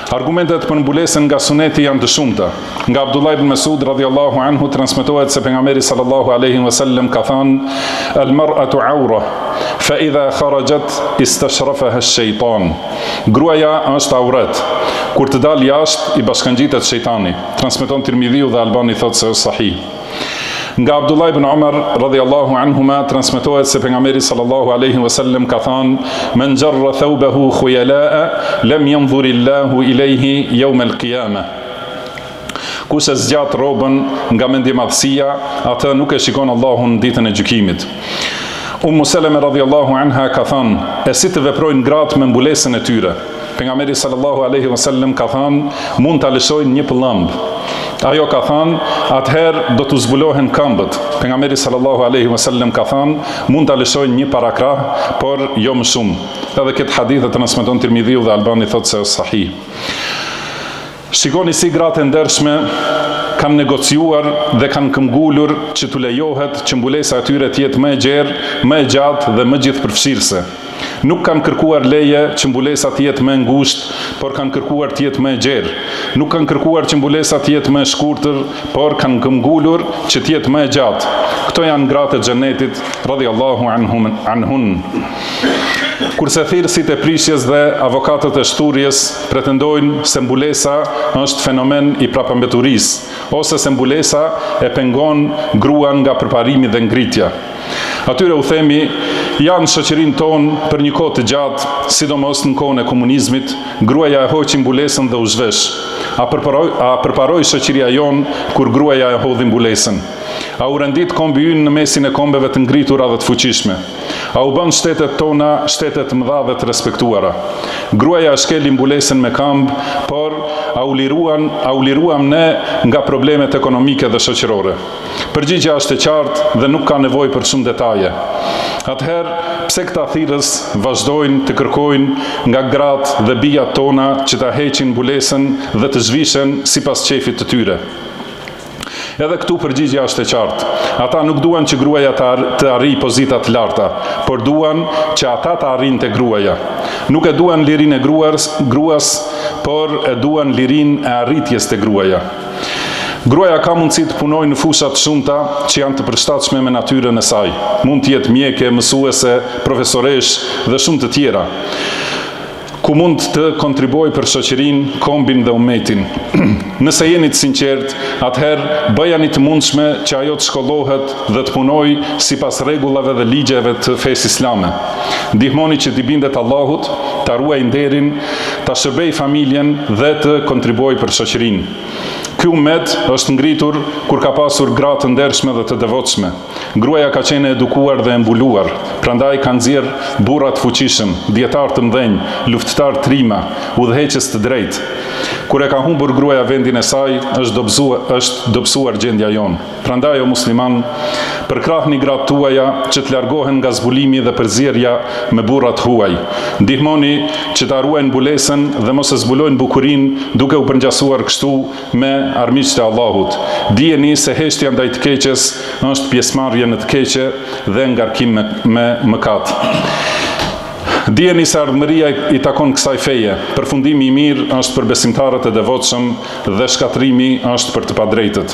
Argumentet për mbulesën nga suneti janë të shumta. Nga Abdullah ibn Mesud radhiyallahu anhu transmetohet se pejgamberi sallallahu alaihi wasallam ka thënë: "Al mar'atu awra, fa idha kharajat istashrafaha ash-shaytan." Gruaja është auret. Kur të dalë jashtë, i bashkangjitet shejtani. Transmeton Tirmidhiu dhe Albani thotë se është sahih. Nga Abdullah ibn Umar radhiyallahu anhuma transmetohet se pejgamberi sallallahu alaihi wasallam ka thënë: "Men jarra thawbahu khuyala'a lam yanzur Allahu ilayhi yawm al-qiyamah." Kush e zgjat rrobën nga mendjemadhësia, atë nuk e shikon Allahu në ditën e gjykimit. Ummu Seleme radhiyallahu anha ka thënë: "E si të veprojnë gratë me mbulesën e tyre?" Pejgamberi sallallahu alaihi wasallam ka thënë, mund ta lëshojnë një pëllëmbë. Ajo ka thënë, atëherë do t'u zbulohen këmbët. Pejgamberi sallallahu alaihi wasallam ka thënë, mund ta lëshojnë një parakrah, por jo më shumë. Edhe këtë hadith e transmeton Tirmidhiu dhe Albani thotë se është sahih. Shikoni si gratë e ndershme kanë negociuar dhe kanë këmbgulur që t'u lejohet që mbulesa e tyre të jetë më e gjerë, më e gjatë dhe më gjithëpërfshirëse. Nuk kanë kërkuar leje që mbulesa të jetë më e ngushtë, por kanë kërkuar të jetë më e gjerë. Nuk kanë kërkuar që mbulesa të jetë më e shkurtër, por kanë këmbgulur që të jetë më e gjatë. Këto janë gratë e Xhenetit, radhiyallahu anhum anhun. Kurse thirrësit e prishjes dhe avokatët e shthurjes pretendojnë se mbulesa është fenomen i prapambeturisë, ose se mbulesa e pengon gruan nga përparimi dhe ngritja. Atyre u themi, ja në shoqërinë tonë për një kohë të gjatë, sidomos në kohën e komunizmit, gruaja e hoqi mbulesën dhe u zhvesh. A përparoi, a përparoi shoqëria jonë kur gruaja e hodhi mbulesën? A u rendit kombi ynë në mesin e kombeve të ngritura dhe të fuqishme? A u bënë shtetet tona shtete të mëdha dhe të respektuara? Gruaja e shkeli mbulesën me këmbë, por a u liruan, a u liruam ne nga problemet ekonomike dhe shoqërore? Përgjigja është e qartë dhe nuk ka nevojë për shumë detaje. Atëherë, pse këta thirrës vazhdojnë të kërkojnë nga gratë dhe bijat tona që ta heqin mbulesën dhe të zhvishen sipas qejfit të tyre? Edhe këtu përgjigja është e qartë. Ata nuk duan që gruaja të, ar të arrijë pozita të larta, por duan që ata të arrijnë te gruaja. Nuk e duan lirinë e gruas, gruas, por e duan lirinë e arritjes te gruaja. Gruaja ka mundësi të punojë në fusha të shumta që janë të përshtatshme me natyrën e saj. Mund të jetë mjeke, mësuese, profesoreshë dhe shumë të tjera. Ku mund të kontribuojë për shoqërinë, kombin dhe umetin. Nëse jeni të sinqertë, atëherë bëjani të mundshme që ajo të shkollohet dhe të punojë sipas rregullave dhe ligjeve të fesë islame. Ndihmoni që t'i bindet Allahut, ta ruajë nderin, ta shërbejë familjen dhe të kontribuojë për shoqërinë. Ky umet është ngritur kur ka pasur gra të ndershme dhe të devotshme. Gruaja ka qenë e edukuar dhe e mbuluar, prandaj ka nxjerrë burra të fuqishëm, dijetarë të mëdhenj, luftëtarë trima, udhëheqës të drejtë. Kur e ka humbur gruaja vendin e saj, është dobëzuar, është dobësuar gjendja jonë. Prandaj o muslimanë, përkrahni gratë tuaja që të largohen nga zbulimi dhe përzierja me burra të huaj. Ndihmoni që ta ruajnë mbulesën dhe mos e zbulojnë bukurinë duke u përngjasuar kështu me armiqtë e Allahut. Dijeni se heshtja ndaj të keqes është pjesëmarrje në të keqe dhe ngarkim me, me mëkat. Dijeni se ardhmëria i takon kësaj feje. Përfundimi i mirë është për besimtarët e devotshëm dhe shkatërrimi është për të padrejtët.